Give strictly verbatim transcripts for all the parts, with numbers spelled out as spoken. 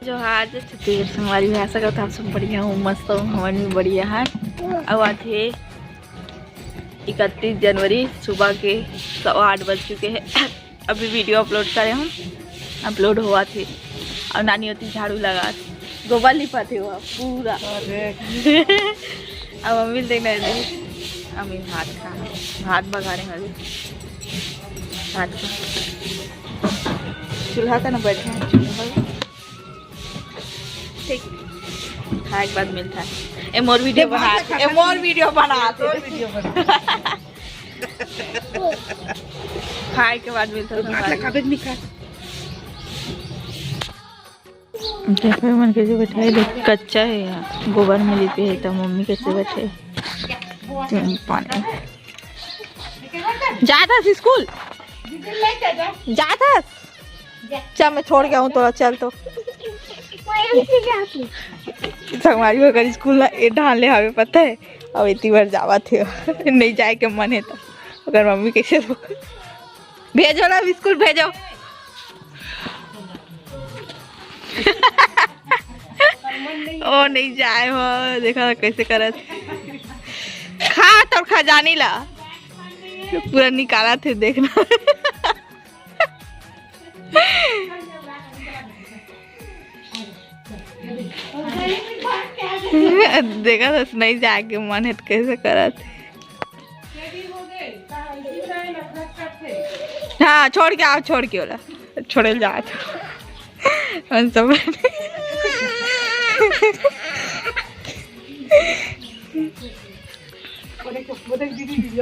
जोहार, जय छत्तीसगढ़ संगवारी हो, आशा करत हव आप सब बढ़िया हो, मस्त हो, हमन भी बढ़िया हन। अउ आज हे इकतीस जनवरी, सुबह के सवा आठ बज चुके हे। अभी वीडियो अपलोड करे हन, अपलोड होवत हे। अउ नानी ओती झाड़ू लगात, गोबर लिपत हे वो पूरा। अब मम्मी ल देखना हे, अम्मी भात खा, भात बघारे हवे, भात खा। चूल्हा का ना बैठे हैं, चूल्हा। ठीक, खाए के बाद मिलता है। ए मोर वीडियो बना, ए मोर वीडियो बना, वीडियो बना। खाए के बाद मिलता है। भात खा, निकाल। देखो मन कैसे बैठे है, देख, कच्चा है यार, गोबर में लिपे है, तो मम्मी कैसे बैठे है। पानी जात हस स्कूल? जात हस? चल, मैं छोड़ के आऊँ तोला, चल तो। संगवारी हो, अगर स्कूल ना ए ढान ले हवे, पता है, अब इतनी बार जावत हे, नहीं जाए के मन है तो ओकर मम्मी कैसे तो भेजो ना, स्कूल भेजो। ओ नहीं जाए हो, देखा कैसे करत, खा तोर खजानी ला पूरा निकालत हे, देखना। देखा तो नहीं जाके मन है तो कैसे करत। हाँ, छोड़ के आओ, छोड़ के ओला, छोड़े ल जात। हम सब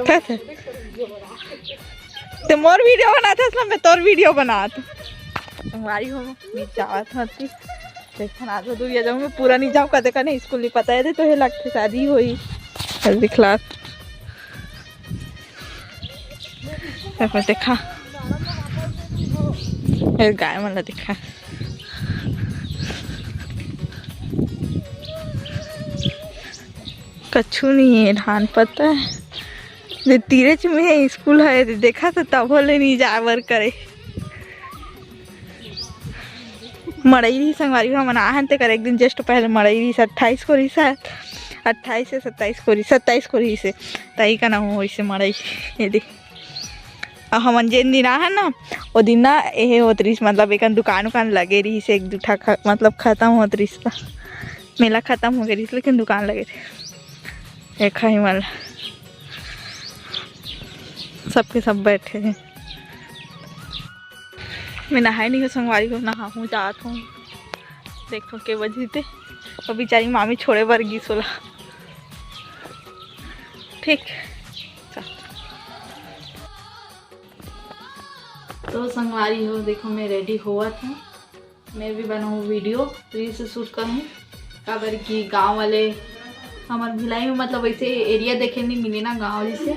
का थे? ते मोर वीडियो बनात हस ना, मैं तोर वीडियो बनात। संगवारी हो, मैं जावत हती। देखन आधा दूरिया जाऊँ, मैं पूरा नहीं जाऊँ, कदे का नहीं स्कूल नहीं पता है, तो हे लगथे शादी होई। चल दिखला। देखो, देखा। ए गाय मन ला देखा। कछु नहीं है, धान पता है। जे तीरेच में है स्कूल है, जे देखा तो तभो ले नहीं जाए बर करे। मड़ई रही संगवारी, हमन आहन तेकर एक दिन just पहले मड़ई रही, अट्ठाईस को रही शायद, अट्ठाईस से सत्ताईस को रही, सत्ताईस को रही से, तई का ना हो इसे मड़ई। ये दे, अब हमन जेन दिन आहन ना, वो दिन ना एहे होत रही, मतलब एकन दुकान उकान लगे रही से, एक दू ठा ख-, मतलब खत्म होत रही से, मेला खत्म हो गए रही, लेकिन दुकान लगे रही। एक ही मन सबके सब बैठे हैं। मैं नहाए नहीं हूँ संगवारी हो, नहाहूँ जात हूँ। देखो के बजी ते, वो बेचारी मामी छोड़े बर गिस ओला। ठीक, चल। तो संगवारी हो, देखो मैं रेडी होवत हूँ। मैं भी बनाऊँ वीडियो, रील्स शूट करूँ, काबर कि गाँव वाले हमर भिलाई में मतलब वैसे एरिया देखे नहीं मिले ना गाँव जैसे,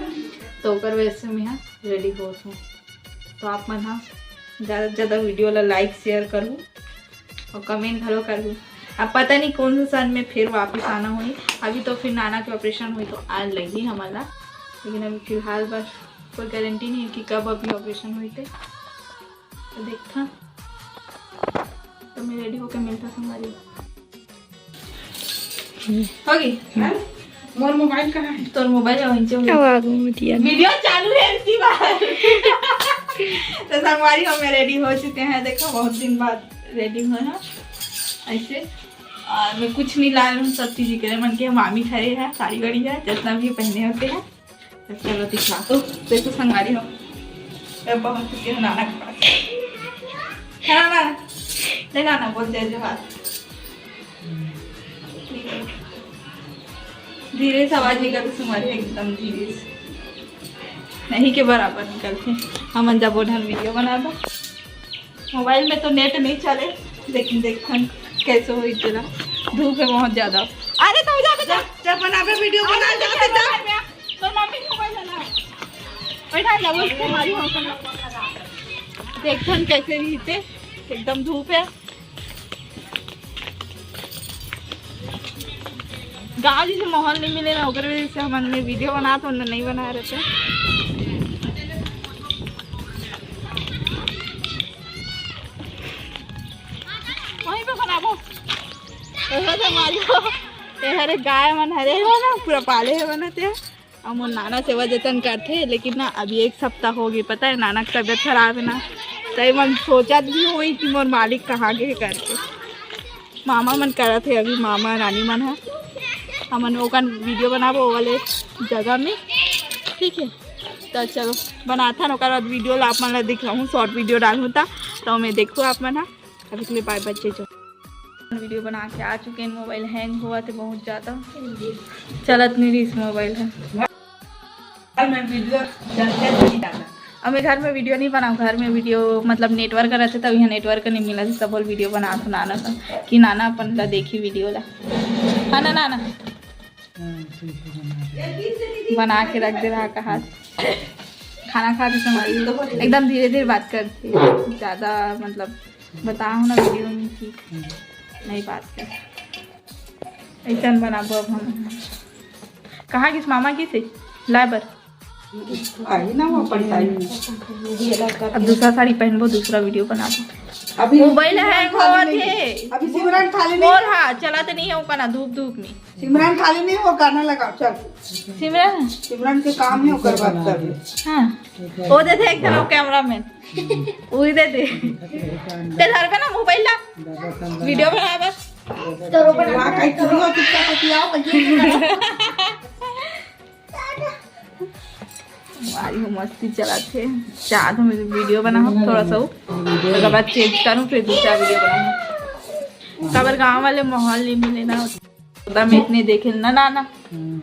तो ओकर वजह से मैं रेडी होत हूँ। तो आप मन ह ज़्यादा से ज़्यादा वीडियो ला लाइक शेयर करू और कमेंट घलो करू। अब पता नहीं कौन से सन में फिर वापस आना होई। अभी तो फिर नाना के ऑपरेशन होई तो आए लगही हमन ला, लेकिन अभी फिलहाल बस कोई गारंटी नहीं है कि कब अभी ऑपरेशन होई ते। तो देखता, तो मैं रेडी होके मिलता संगवारी। होगी? मोर मोबाइल कहाँ है? तोर मोबाइल है वहीं से। अब आगू में दिया। वीडियो चालू है इसकी बार। तो संगवारी हो, मैं रेडी हो चुके हैं। देखो, बहुत दिन बाद रेडी हुए हैं ऐसे। और मैं कुछ नहीं ला रही हूँ, सब चीज करे मन के। मामी खड़े हैं, साड़ी वाड़ी है, जितना भी पहने होते हैं। तो चलो दिखा तो, देखो संगवारी हो, मैं पहुंच चुके हैं नाना के पास। है ना नाना? ले नाना, बोल जय जोहार। धीरे से आवाज निकल, तुम्हारी एकदम धीरे से, नहीं के बराबर निकलते। हमन जब ओढ़न वीडियो बना दो। मोबाइल में तो नेट नहीं चले, लेकिन देखन कैसे होई तेला। धूप है बहुत ज्यादा। अरे तो जा बेटा, जब बनाबे वीडियो बना, जा बेटा। तो मम्मी मोबाइल चला। बैठा ना, वो तुम्हारी हो ना। देखन कैसे रहिते, एकदम धूप है। गाँव जैसे माहौल नहीं मिले ना, ओकर वजह से हमन ने वीडियो बना तो नहीं बना रहते। वहीं पे बाबू, देखो तो मारियो, ये हरे गाय मन हरे हो ना, पूरा पाले हे बना ते। अब मोर नाना सेवा जतन करथे, लेकिन ना अभी एक सप्ताह हो गई, पता है, नाना की तबीयत खराब है ना, तई मन सोचत भी हुई कि मोर मालिक कहाँ गए करके। मामा मन करत हे अभी, मामा रानी मन है, हमन ओकन वीडियो बनाबो वो वाले जगह में, ठीक है। तो चलो बनाथन, ओकर बाद वीडियो ला आप मन ला दिखाऊँ, शॉर्ट वीडियो डालूँ ता, तो मैं देखो आप मन हा। अभी के लिए बाय बच्चे जो वीडियो बना के आ चुके हैं। मोबाइल हैंग हुआ थे बहुत ज़्यादा, चलत नहीं रही इस मोबाइल है। घर में वीडियो चलते नहीं ज़्यादा। अब मैं घर में वीडियो नहीं बनाऊँ, घर में वीडियो मतलब नेटवर्क रहते तब यहाँ नेटवर्क नहीं मिला था, सब बोल वीडियो बना तो नाना का कि नाना अपन ला देखी वीडियो ला, है ना नाना? हाँ, ठीक है, बना दे। बना के रख दे रहा कहा। खाना खाते समय एकदम धीरे धीरे बात करती है, ज़्यादा मतलब बताओ ना वीडियो में कि नहीं बात कर। ऐसा बनाबो अब हम। कहाँ किस मामा की से लाए बर? आई ना वो अपन टाइम में। अब दूसरा साड़ी पहनबो, दूसरा वीडियो बनाबो। अभी मोबाइल सिमरन हैंग खाली होवत नहीं। हे। अभी सिमरन खाली नहीं। मोर हाँ चलाते नहीं है ओका ना धूप धूप में। सिमरन खाली नहीं, वो गाना लगाओ, चल। सिमरन? सिमरन के काम है, ओकर बात कर ले। हाँ। वो दे दे एक तरफ कैमरा मैन। वही दे दे। ते धर के ना मोबाइल ला। वीडियो बना बस। करो बना। वाह, कहीं चुरी हो, चुपचाप बतियाओ, कहीं चुरी हो। हमारी वो मस्ती चलाते हैं। चाहत हूँ वीडियो बनाऊँ थोड़ा सा, ओकर बाद चेंज करूँ, फिर दूसरा वीडियो बनाऊँ। काबर गाँव वाले माहौल नहीं मिले ना, एकदम इतने देखे ना नाना। हम्म।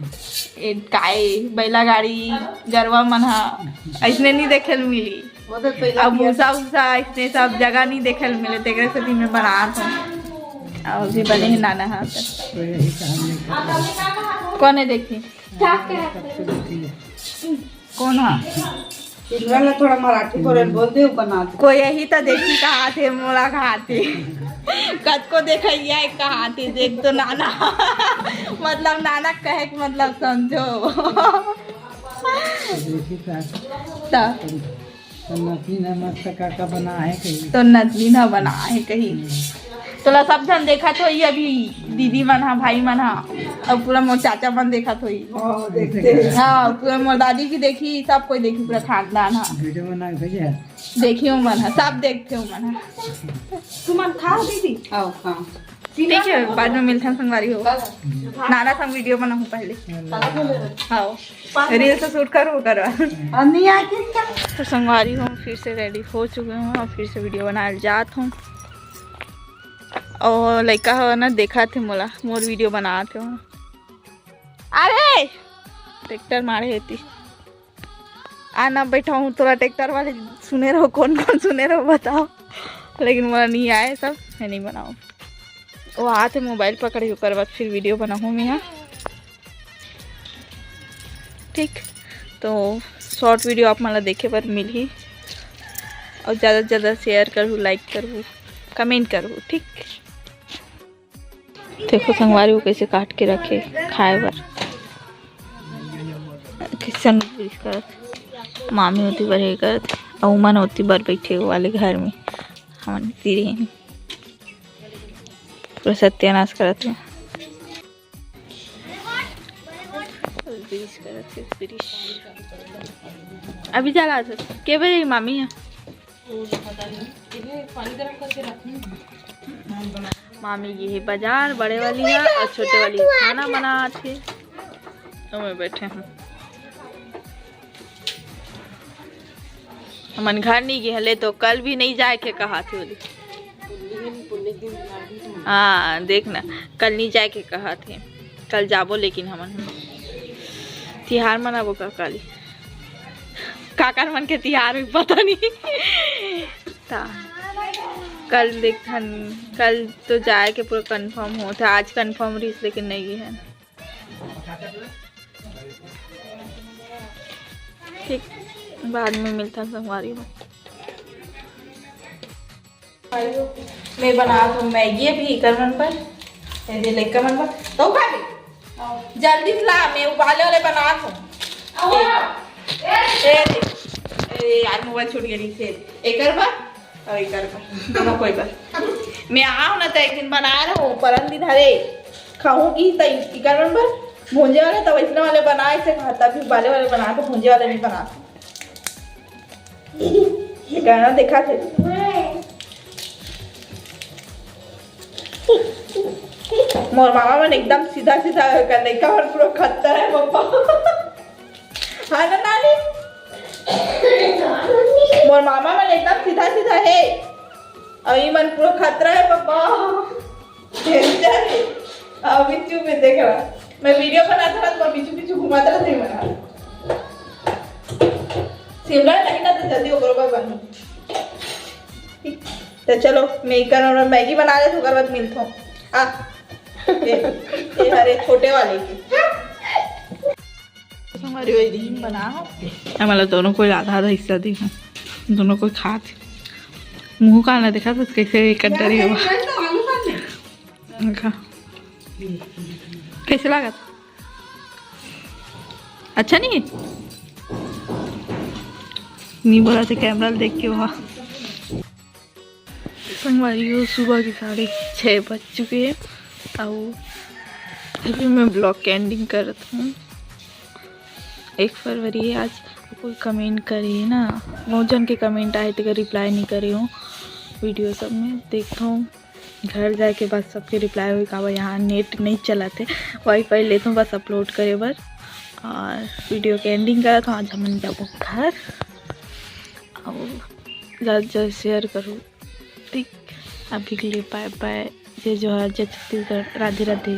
ए, काय बैला गाड़ी, गरवा मन हा, ऐसने नहीं देखे ल मिली। वो तो पहला अब किया। भूसा उसा ऐसने सब जगह नहीं देखे ल मिले, तेकरे से भी मैं बनात हूँ। और भी बने ही नाना हा। तो यही कहानी है। कौन है देखी? सबसे देखी है। कौन हा? सिमरन ला थोड़ा मराठी बोले ल बोल दे, ओकर नाम। कोई यही तो देखी कहा थे, मोला कहा थे। कतको देखैया है कहा थे, देख तो नाना। मतलब नाना कहे के मतलब समझो। देखी का? तो तो नतनी ना मस्त का का बना है कहीं। तो नतनी ना बना है कहीं। हम्म। तोला सब झन देखत होई अभी, दीदी मन हा, भाई मन हा, और पूरा मोर चाचा मन देखत होई। हाँ, देखते हैं। हाँ, पूरा मोर दादी भी देखी, सब कोई देखी, पूरा खानदान हा। वीडियो बना के भेजे है। देखियो मन हा, सब देखते हो मन हा। तुमन खाओ दीदी। आओ, हाँ। ठीक है, बाद में मिलथन संगवारी हो। नाना संग वीडियो बनाऊँ पहले। हाँ, रील्स शूट करो, करो। अन्नी आके क्या? तो संगवारी हो, फिर से रेडी हो चुके हो और फिर से वीडियो बनाए जात हूँ। और लइका हो ना, देखा थे मोला, मोर वीडियो बनात हो। अरे ट्रैक्टर मारे हेती। आना बैठा हूँ, थोड़ा ट्रैक्टर वाले सुने रहो, कौन कौन सुने रहो बताओ, लेकिन मोला नहीं आए सब, मैं नहीं बनाऊँ। वो आते मोबाइल पकड़े, ओकर बाद फिर वीडियो बनाऊँ मैं यहाँ। ठीक, तो शॉर्ट वीडियो आप मन ला देखे बर मिलही, और ज़्यादा से ज़्यादा शेयर करहू, लाइक करहू, कमेंट करहू, ठीक। देखो संगवारी हो कैसे काट के रखे खाए बर। किशन करत, मामी होती बर हे करत, अउ उमन होती बर बैठे वाले घर में, हमन तीरे पूरा सत्यानाश करत हे। अभी चला के बजे मामी है? मामी गे हे बाजार, बड़े वाली है और छोटे वाली खाना बनात हे। तो मैं बैठे हूँ। हमन घर नहीं गे हले तो कल भी नहीं जाए के कहा थे बोली। हाँ देख ना, कल नहीं जाए के कहा थे, कल जाबो लेकिन हमन तिहार मनाबो का काली। काकर मन के तिहार भी पता नहीं। ता कल देखथन, कल तो जाए के पूरा कंफर्म होत हे, आज कंफर्म रहिस लेकिन नहीं गे हे। ठीक, बाद में मिलथन संगवारी हो। मैं बनात हूँ मैगी अभी एकर मन बर, ये दे लइका मन बर। तो खा ले, जल्दी से ला, मैं उबाले वाले बनात हूँ। ए, ए, ए, यार मोबाइल छूट गया नीचे। एकर बर अउ एकर बर, दोनों कोई बर। मैं आहूं ना, त एक दिन बनाए रहूं, परन दिन हरे खाहूं कि त इकर मन बर भूंजे वाले, त वइसने वाले बनाए से खा, तभी उबाले वाले बना के भूंजे वाले नहीं बना। गाना देखा थे। मोर मामा मन एकदम सीधा सीधा हे, कर लइका मन पूरा खत्तर हे पप्पा। हाँ ना नानी? मोर मामा मन एकदम सीधा सीधा हे, अउ ई मन पूरा खतरा हे पप्पा। Danger हे। अउ बिच्छू भी देख रहा, मैं video बनात रहा तो बिच्छू बिच्छू घुमात रहा, नहीं बना। सिमरन नहीं ना तो जल्दी ओकरो बर बनू। तो चलो, मैं इकर मैगी बना लेथों, ओकर बाद मिलथों। आ, ये, ये हरे छोटे वाले के। हमारी वही दिन बना हो। हमला दोनों कोई आधा आधा हिस्सा दी हो, दोनों कोई खात। मुंह का ना देखा तो कैसे कटरी हो। देखा। कैसे लागत? अच्छा नहीं? नहीं बोला थे कैमरा देख के वहाँ। संगवारी हो, सुबह के साढ़े छः बज चुके हे, अउ अभी मैं vlog के ending करत हूँ। एक फरवरी हे आज, कोई comment करे हे ना, बहुत जन के comment आए, तेकर reply नहीं करे हूँ video सब में। देखता हूँ घर जाए के बाद सबके reply होई, काबर यहाँ net नहीं चलत हे, wifi लेथों बस upload करे बर। और video के ending करत हूँ, आज हमन जाबो घर। अउ ज्यादा से ज्यादा share करो, ठीक? अभी के लिए bye bye, जय जोहार, जय छत्तीसगढ़, राधे राधे।